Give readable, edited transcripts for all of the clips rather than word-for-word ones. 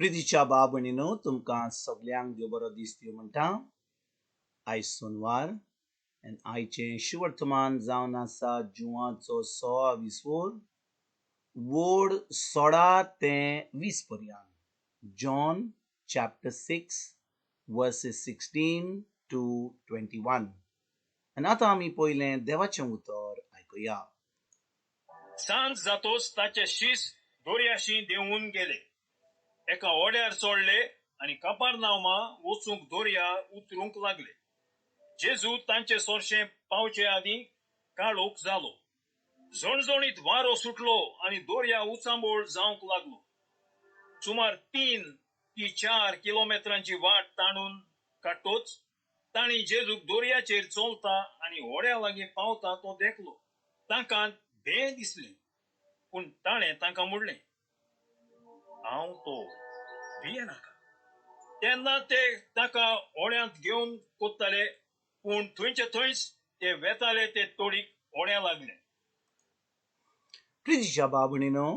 प्रितीच्या भाव भयणीनो, तुमकां सगल्यांक देव बरो दीस दिवं म्हणटा. आयज सोनवार आनी आयचें शुवर्तमान जावन आसा जुवाचो 16 विसवोर वोड 16 ते 20 पर्यंत. John chapter 6 verses 16 to 21. आनी आतां आमी पयलें देवाचें उतर आयकुया. सांज जातोच ताचे शीस दर्याशी देंवून गेले. एका होड्यार चडले आनी कपारनावमा वचूंक दर्या उतरूंक लागले. जेजू तांचे सोरशें पावचे आदीं काळोख जालो. झणझणीत वारो सुटलो आनी दर्या उचांबळ जावंक लागलो. सुमार 3 ती 4 किलोमेत्रांची वाट ताणून काडटोच तांणी जेजूक दर्याचेर चलता आनी होड्या लागीं पावता तो देखलो. तांकां भें दिसलें, पूण ताणें तांकां म्हणलें, हांव तो, भियेनाका. तेन्ना ते ताका होड्यांत घेवन कोत्ताले, पूण थंयचे थंयच ते वेताले ते तोडीक होड्या लागले. प्रितीच्या भाव भयणीनो,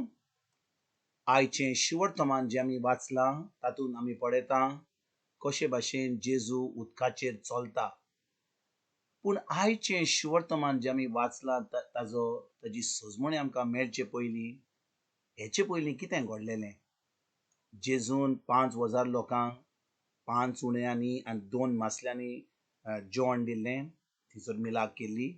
आयचें शिवर्तमान जें आमी वाचलां तातूंत आमी पळयता कशे भाशेन जेजू उदकाचेर चलता. पूण आयचें शिवर्तमान जें आमी वाचलां ताजो ताजी सजमणी आमकां मेळचे पयलीं, हेचे पयलीं कितें घडलेलें? जेजून 5000 लोकांक 5 उण्यांनी आनी 2 मासल्यांनी जेवण दिल्लें, थंयसर मिलाग केल्ली.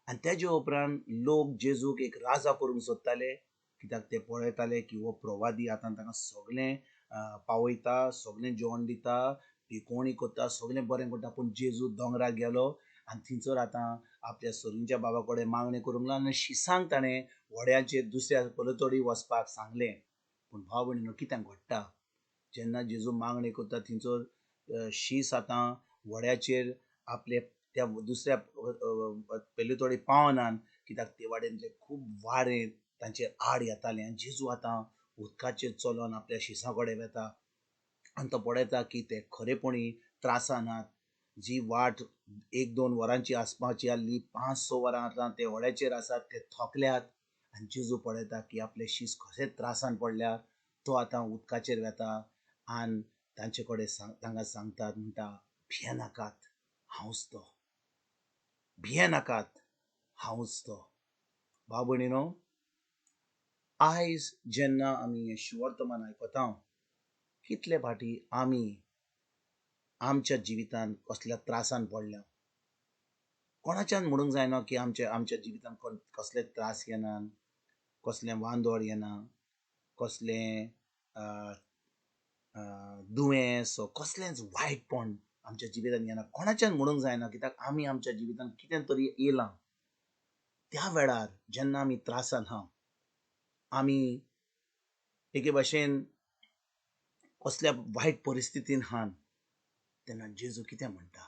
आनी तेजे उपरांत लोक जेजूक एक राजा करूंक सोदताले, कित्याक ते पळयताले की हो प्रवादी आतां तांकां सगळें पावयता, सगळें जेवण दिता, पिकोवणी करता, सगळें बरें करता. पूण जेजू दोंगरार गेलो आनी थंयसर आतां आपल्या सोरींच्या बाबा कडेन मागणें करूंक लागलो आनी शिसांक ताणें व्हड्याचेर दुसऱ्या पलतडी वचपाक सांगलें. पूण भाव भयणीनो, कितें घडटा जेन्ना जेजू मागणें करता थंयसर शीस आतां व्हड्याचेर आपले त्या दुसऱ्या पलतडी पावनान, कित्याक ते वाटेन खूब वारें तांचेर आड येतालें. आनी जेजू आतां उदकाचेर चलोन आपल्या शिसां कडेन वेता आनी तो पळयता की ते खरेपणी त्रासानात. जी वाट 1-2 वरांची आसपाची आसली, 5-6 वरां आतां ते व्हड्याचेर आसात, ते थकल्यात. आनी जेजू पळयता की आपले शीस कशे त्रासान पडल्या, तो आतां उदकाचेर वेता आनी तांचे कडेन तांकां सांगतात, म्हणटा, भियेनाकात, हांवच तो, भियेनाकात, हांवच तो. भाव भयणीनो, आयज जेन्ना आमी हें शिवर्तमान आयकता, कितले फाटी आमी आमच्या जिवितांत कसल्या त्रासान पडल्या. कोणाच्यान म्हणूंक जायना की आमच्या जिवितांत कसले त्रास येना, कसलें वांदोळ येना, कसलें दुयेंस, कसलेंच वायटपण आमच्या जिवितांत येना. कोणाच्यान म्हणूंक जायना, कित्याक आमी आमच्या जिवितांत कितें तरी येयलां. त्या वेळार जेन्ना आमी त्रासान आहा, आमी एके भाशेन कसल्या वायट परिस्थितीन आहात, तेन्ना जेजू कितें म्हणटा,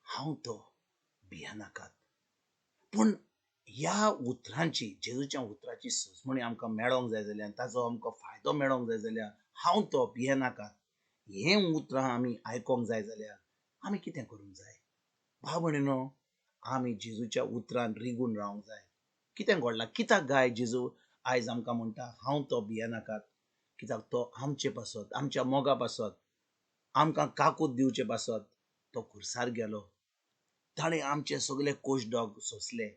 हांव तो, भियेनाकात. पूण ह्या उतरांची, जेजूच्या उतराची सजमणी आमकां मेळोंक जाय जाल्यार, ताजो आमकां फायदो मेळोंक जाय जाल्यार, हांव तो, भियेनाकात हें उतरां आमी आयकोंक जाय जाल्यार आमी कितें करूंक जाय? भाव भयणीनो, आमी जेजूच्या उतरान रिगून रावंक जाय. कितें घडलां, कित्याक गाय जेजू आयज आमकां म्हणटा हांव तो, भियेनाकात? कित्याक तो आमचे पासत, आमच्या मोगा पासत, आमकां काकूत दिवचे पासत तो खुर्सार गेलो. ताणें आमचे सगळे कोशडोग सोंसले,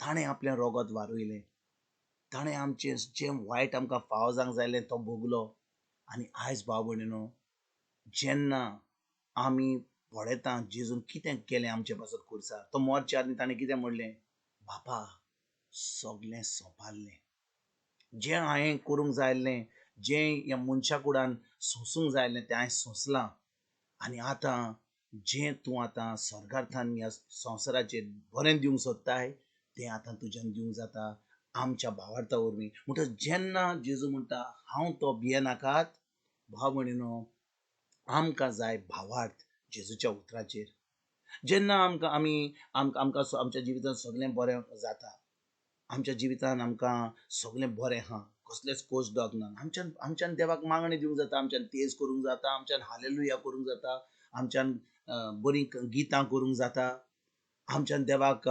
ताणें आपलें रोगत वारयलें, ताणें आमचें जें वायट आमकां फावो जावंक जाय तो भोगलो. आनी आयज भाव भयणीनो, जेन्ना आमी पळयता जेजून कितें केलें आमचे पासत खुर्सार, तो मरच्या आदीं ताणें कितें म्हणलें, बापा सगळें सोंपारलें, जें हांवें करूंक जाय आसलें, जें ह्या मनशा कुडान सोंसूंक जाय आसलें तें हांवें सोंसलां. आनी आतां जें तूं आतां स्वर्गार्थान ह्या संवसाराचेर बरें दिवंक सोदताय तें आतां तुज्यान दिवंक जाता आमच्या भावार्था वरवीं. म्हणटच जेन्ना जेजू म्हणटा हांव तो, भियेनाकात, भाव भयणीनो, आमकां जाय भावार्थ जेजूच्या उतराचेर. जेन्ना आमकां आमी आमकां आमच्या जिवितांत सगळें बरें जाता, आमच्या जिवितांत आमकां सगळें बरें आहा, कसलेंच कोश डॉग ना, आमच्यान देवाक मागणें दिवंक जाता, आमच्यान तेज करूंक जाता, आमच्यान हालेलुया करूंक जाता, आमच्यान बरीं गितां करूंक जाता, आमच्यान देवाक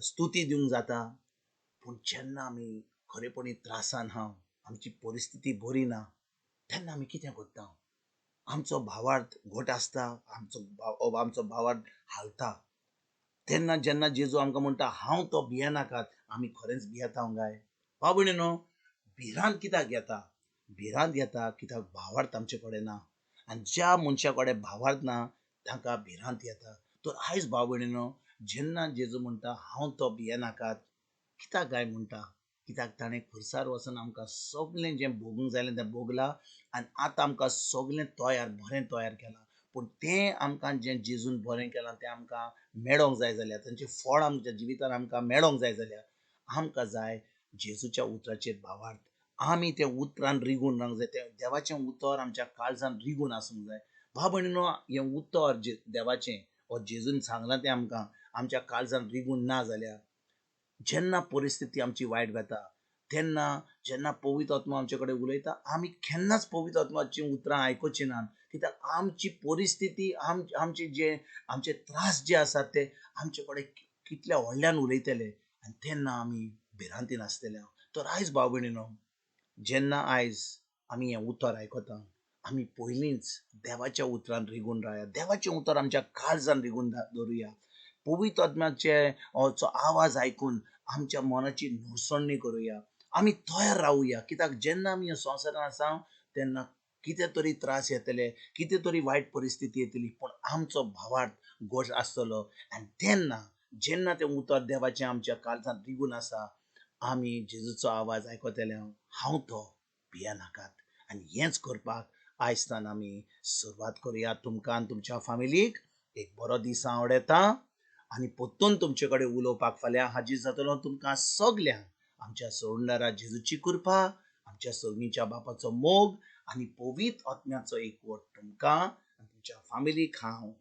स्तुती दिवंक जाता. पूण जेन्ना आमी खरेपणी त्रासान आहा, आमची परिस्थिती बरी ना, तेन्ना आमी कितें करता? आमचो भावार्थ घट आसता, आमचो भावार्थ हालता. तेन्ना जेन्ना जेजू आमकां म्हणटा हांव तो, भियेनाकात, आमी खरेंच भियेता गाय? भाव भयणीनो, भिरांत कित्याक येता? भिरांत येता कित्याक भावार्थ आमचे कडेन ना. आनी ज्या मनशा कडेन भावार्थ ना तांकां भिरांत येता. तर आयज भाव भयणीनो, जेन्ना जेजू म्हणटा हांव तो, भियेनाकात, कित्याक काय म्हणटा? कित्याक ताणें खुर्सार वचून आमकां सगलें जें भोगूंक जाय तें भोगलां आनी आतां आमकां सगलें तयार बरें तयार केलां. पूण तें आमकां जें जेजून बरें केलां तें आमकां मेळोंक जाय जाल्यार, तांचें फळ आमच्या जिवितान आमकां मेळोंक जाय जाल्यार आमकां जाय जेजूच्या उतराचेर भावार्थ. आमी त्या उतरान रिगून रावंक जाय. तें देवाचें उतर आमच्या काळजान रिगून आसूंक जाय. भाव भयणीनो, हें उतर देवाचें वो जेजून सांगलां तें आमकां आमच्या काळजान रिगून ना जाल्यार जेन्ना परिस्थिती आमची वायट वता तेन्ना जेन्ना पवित्र आत्मा आमचे कडेन उलयता आमी केन्नाच पवित्र आत्माचीं उतरां आयकुची नात. कित्याक आमची परिस्थिती, आमचे जे आमचे त्रास जे आसात ते आमचे कडेन कितल्या व्हडल्यान उलयतले आनी तेन्ना आमी भिरांतीन आसतले. तर आयज भाव भयणीनो, जेन्ना आयज आमी हें उतर आयकता आमी पयलींच देवाच्या उतरान रिगून रावया. देवाचें उतर आमच्या काळजान रिगून दवरुया. पवित्र आत्म्याचे आवाज आयकून आमच्या मनाची नुरसणी करुया. आमी तयार रावुया. कित्याक जेन्ना आमी ह्या संवसारान आसा तेन्ना कितें तरी त्रास येतले, कितें तरी वायट परिस्थिती येतली, पूण आमचो भावार्थ घट आसतलो. आनी तेन्ना जेन्ना तें उतर देवाचें आमच्या काळजांत रिगून आसा आमी जेजूचो आवाज आयकतले, हांव तो, भियेनाकात. आनी हेंच करपाक आयजतान आमी सुरवात करुया. तुमकां आनी तुमच्या फामिलीक एक बरो दीस आवडटा आनी परतून तुमचे कडेन उलोवपाक फाल्यां हाजीर जातलो. तुमकां सगल्यांक आमच्या सोडणारा जेजूची कृपा, आमच्या सर्गीच्या बापाचो मोग आनी पवित्र आत्म्याचो एकवट तुमकां आनी तुमच्या फामिलीक हांव